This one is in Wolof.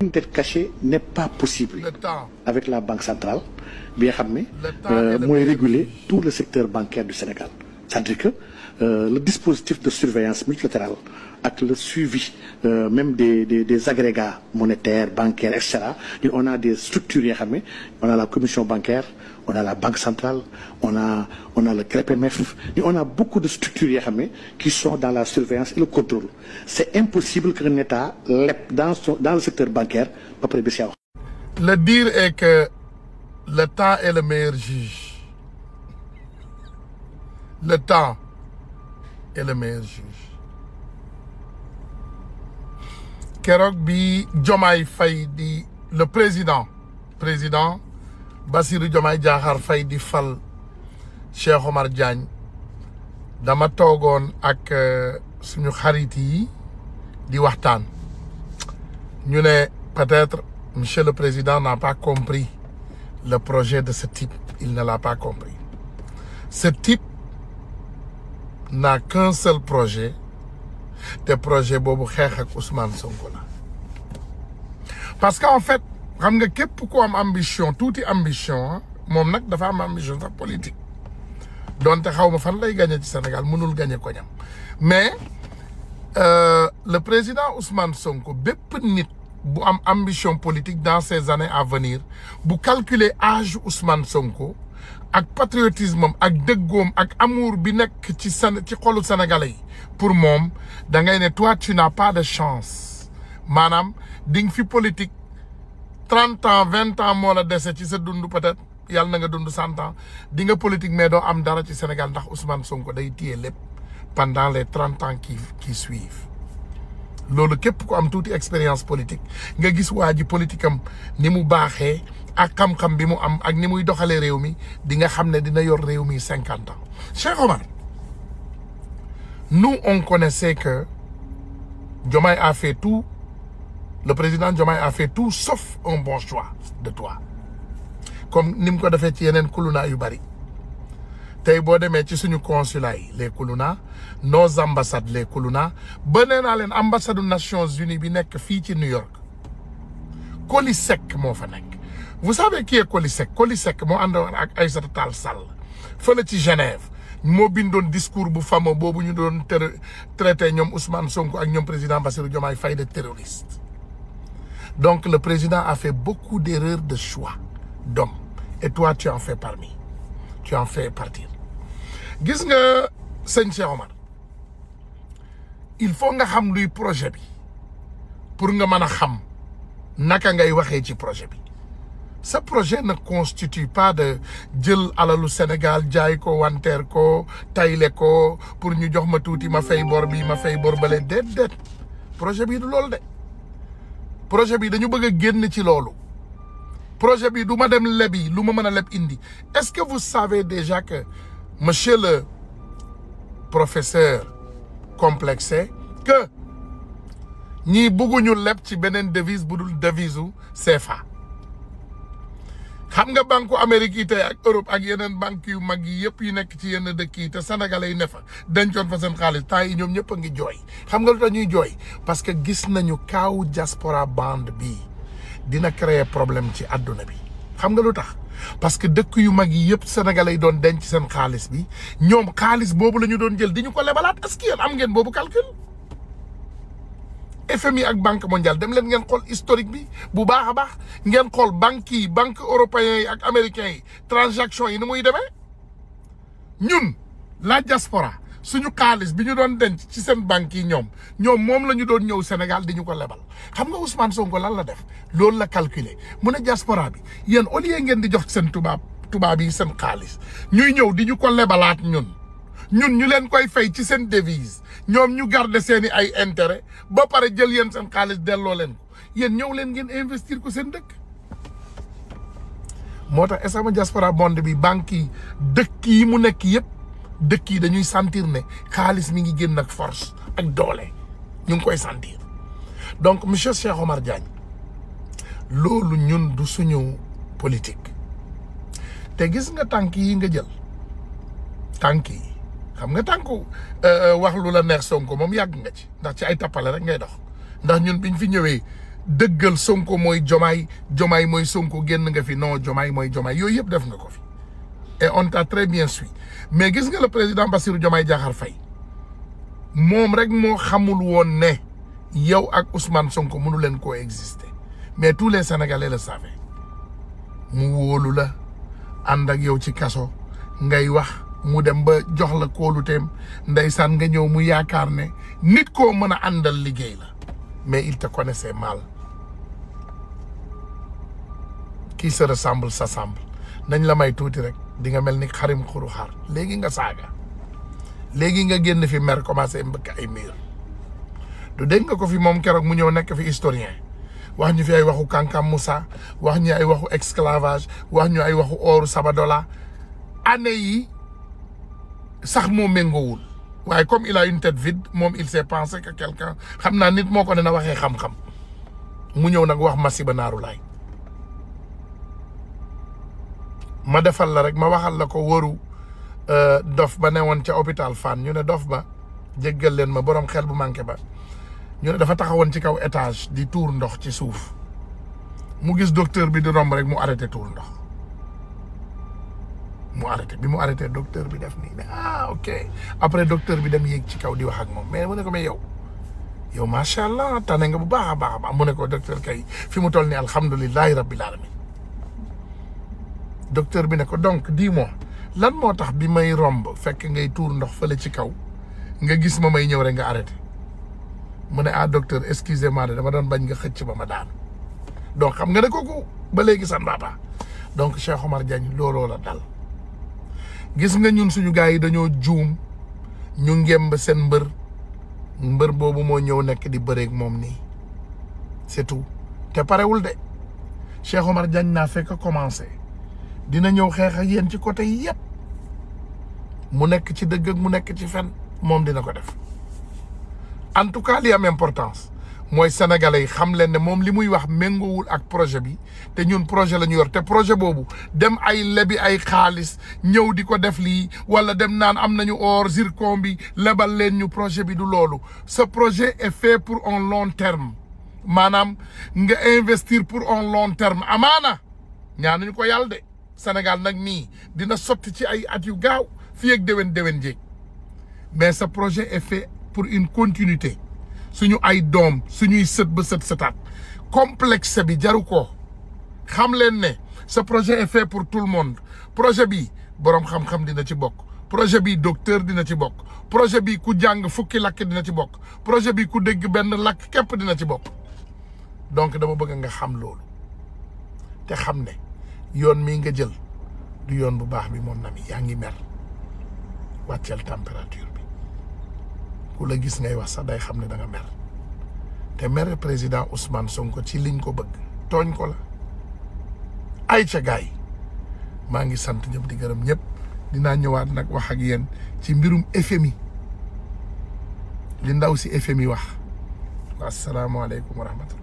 Une dette cachée n'est pas possible avec la Banque centrale bien xam ne mooy réguler tout le secteur bancaire du Sénégal. C'est-à-dire que le dispositif de surveillance multilatérale avec le suivi même des agrégats monétaires, bancaires, etc. On a des structures yoo xam ne on a la commission bancaire, on a la Banque centrale, on a le CREPMF, on a beaucoup de structures yoo xam ne qui sont dans la surveillance et le contrôle. C'est impossible qu'un État leb dans le secteur bancaire ba pare bi si wax. Le dire est que le temps est le meilleur juge. Le temps est le meilleur juge. Keroog bi Diomaye Faye di le président Bassirou Diomaye Diakhar Faye di fal Cheikh Omar Diagne dama toogoon ak suñu xarit yi di waxtaan ñu ne peut-être monsieur le président n'a pas compris le projet de ce type. Il ne l'a pas compris. Ce type n'a qu'un seul projet, te projet boobu xeex ak Ousmane Sonko la parce qu'en fait xam nga képp ku am ambition tuuti ambition moom nag dafa am ambition sax politique donte xaw ma fan lay gagné ci Sénégal mënul gagné ko ñam mais le président Ousmane Sonko bépp nit bu am ambition politique dans ces années à venir bu calculer âge Ousmane Sonko ak patriotisme ak dëggoom ak amour bi nekk ci xolu sénégalais yi pour moom da ngay ne toi tu n'as pas de chance maanaam di nga fi politique 30 ans 20 ans moo la dese ci sa dund peut-être yàlla na nga dund 100 ans di nga politique mais doo am dara ci Sénégal ndax Ousmane Sonko day téye lépp pendant les 30 ans qui suivent. loolu képp ku am tuuti expérience politique nga gis waa ji politique am ni mu baaxee ak xam-xam bi mu am ak ni muy doxalee réew mi di nga xam ne dina yor réew mi 50 ans. Cheikh Omar, nous on connaissait que Diomaye a fait tout, le président Diomaye a fait tout sauf un bon choix de toi comme ni mu ko defee ci yeneen kuluna yu bari. tey boo demee ci suñu consulat yi les kuluna nos ambassades les kuluna ba nee naa leen ambassade des Nations Unies bi nekk fii ci New York Coly Seck moo fa nekk. Vous savez qui est Coly Seck? Coly Seck moo àndoon ak Aïssata Tall Sall fële ci Genève moo bindoon discours bu fameux boobu ñu doon traité ñoom Ousmane Sonko ak ñoom président Bassirou Diomaye Faye de terroriste. Donc le président a fait beaucoup d'erreurs de choix d'homme et toi tu en fais parmi. Tu en fais partir. Gis nga sëñ Cheikh Omar il faut nga xam luy projet bi pour nga mën a xam naka ngay waxee ci projet bi. Ce projet ne constitue pas de jël alalu Sénégal jaay ko wanteer ko tayle ko pour ñu jox ma tuuti ma fay bor bi ma fay bor bale déet projet bi du loolu de projet bi dañu bëgg a génn ci loolu. Projet bi du ma dem lebi lu ma mën a leb indi. Est-ce que vous savez déjà que monsieur le professeur complexé que ñii bëgguñu leb ci beneen devise bu dul devise u CFA. xam nga banque Amérique yi tey ak Europe ak yeneen banque yu mag yi yëpp yu nekk ci yenn dëkk yi te sénégalais yi ne fa dencoon fa seen xaalis temps yi ñoom ñëpp a ngi jooy. xam nga lu tax ñuy jooy parce que gis nañu kaaw diaspora bande bii dina créer problème ci àdduna bi. xam nga lu tax parce que dëkk yu mag yi yëpp sénégalais yi doon denc seen xaalis bi ñoom xaalis boobu la ñu doon jël di ñu ko lebalaat. est-ce que yéen am ngeen boobu calcul. FMI ak Banque mondiale dem leen ngeen xool historique bi bu baax a baax ngeen xool banques yi banque européens yi ak américains yi transaction yi ni muy demee. ñun la diaspora suñu xaalis bi ñu doon denc ci seen banques yi ñoom moom la ñu doon ñëw Sénégal di ñu ko lebal. xam nga Ousmane Sonko lan la def loolu la calculer mu ne diaspora bi yéen au lieu ngeen di jox seen tubaab yi seen xaalis ñuy ñëw di ñu ko lebalaat ñun ñu leen koy fay ci seen devise ñoom ñu garder seeni ay intérêt ba pare jël yéen seen xaalis delloo leen ko yéen ñëw leen ngeen investir ko seen dëkk. moo tax sama diaspora monde bi banques yi dëkk yi mu nekk yëpp dëkk yi dañuy sentir ne xaalis mi ngi génn ak force ak doole ñu ngi koy sentir. donc monsieur Cheikh Omar Diagne loolu ñun du suñu politique te gis nga tànk yi nga jël tànk yi xam nga tànku wax lu la neex Sonko moom yàgg nga ci ndax ci ay tappale rek ngay dox ndax ñun biñ fi ñëwee dëggal Sonko mooy Diomaye Diomaye mooy Sonko génn nga fi non Diomaye mooy Diomaye yooyu yëpp def nga ko fi et on t'a très bien suivi mais gis nga le président Bassirou Diomaye Diakhar Faye moom rek moo xamul woon ne yow ak Ousmane Sonko mënu leen koo exister mais tous les Sénégalais le savaient mu wóolu la ànd ak yow ci kaso ngay wax mu dem ba jox la kóoluteem ndeysaan nga ñëw mu yaakaar ne nit koo mën a àndal liggéey la mais il te connaissait mal qui se ressemble s'assemble nañ la may tuuti rek di nga mel ni xarim xuru xaar léegi nga saaga léegi nga génn fi mer commencé mbëkk ay miir du dégg nga ko fi moom keroog mu ñëw nekk fi historien wax ñu fi ay waxu Kankam Moussa wax ñu ay waxu esclavage wax ñu ay waxu ooru Sabadola année yi sax moo méngoowul waaye comme il a une tête vide moom il s'est pensé que quelqu'un xam naa nit moo ko ne na waxee xam-xam mu ñëw nag wax Masiba Naaru Laay ma defal la rek ma waxal la ko wëru dof ba ne woon ca hôpital Fann ñu ne dof ba jéggal leen ma boroom xel bu manqué ba ñu ne dafa taxawoon ci kaw étage di tuur ndox ci suuf mu gis docteur bi di romb rek mu arrêté tuur ndox mu arrêté bi mu arrêté docteur bi def nii ne ok après docteur bi dem yéeg ci kaw di wax ak moom mais mu ne ko mais yow macha allah tane nga bu baax a baax a baax mu ne ko docteur kay fi mu toll nii alhamdulilahi rabbil alamin docteur bi ne ko donc dis-moi lan moo tax bi may romb fekk ngay tuur ndox fële ci kaw nga gis ma may ñëw rek nga arrêté mu ne docteur excusez-moi de dama doon bañ nga xëcc ba ma daan donc xam nga ne kooku ba léegi san baba donc Cheikh Omar Diagne looloo la dal gis nga ñun suñu gars yi dañoo juum ñu ngemb seen mbër boobu moo ñëw nekk di bëreeg moom nii c'est tout te parewul de Cheikh Omar Diagne naa fekk commencé dina ñëw xeex ak yéen ci côté yi yëpp mu nekk ci dëgg ak mu nekk ci fen moom dina ko def en tout cas li am importance mooy sénégalais yi xam leen ne moom li muy wax méngoowul ak projet bi te ñun projet la ñu yor te projet boobu dem ay lebi ay xaalis ñëw di ko def lii wala dem naan am nañu or zircon bi lebal leen ñu projet bi du loolu ce projet est fait pour un long terme maanaam nga investir pour un long terme amaana ñaanuñu ko yàlla de Sénégal nag nii dina sotti ci ay at yu gaaw fii ak déwén jéeg mais ce projet est fait pour une continuité suñu ay doom suñuy sët ba sëtaat complexe bi jaru ko xam leen ne ce projet est fait pour tout le monde projet bi boroom xam-xam dina ci bokk projet bi docteur dina ci bokk projet bi ku jàng fukki lakk dina ci bokk projet bi ku dégg benn lakk képp dina ci bokk donc dama bëgg nga xam loolu te xam ne yoon mii nga jël du yoon bu baax bi mon ami yaa ngi mer wàcceel température bi ku la gis ngay wax sax day xam ne da nga mer te mer président Ousmane Sonko ci liñ ko bëgg tooñ ko la ay ca gaay maa ngi sant ñëpp di gërëm ñëpp dinaa ñëwaat nag wax ak yéen ci mbirum FMI li ndaw si FMI wax wa asalaamaaleykum wa rahmatullah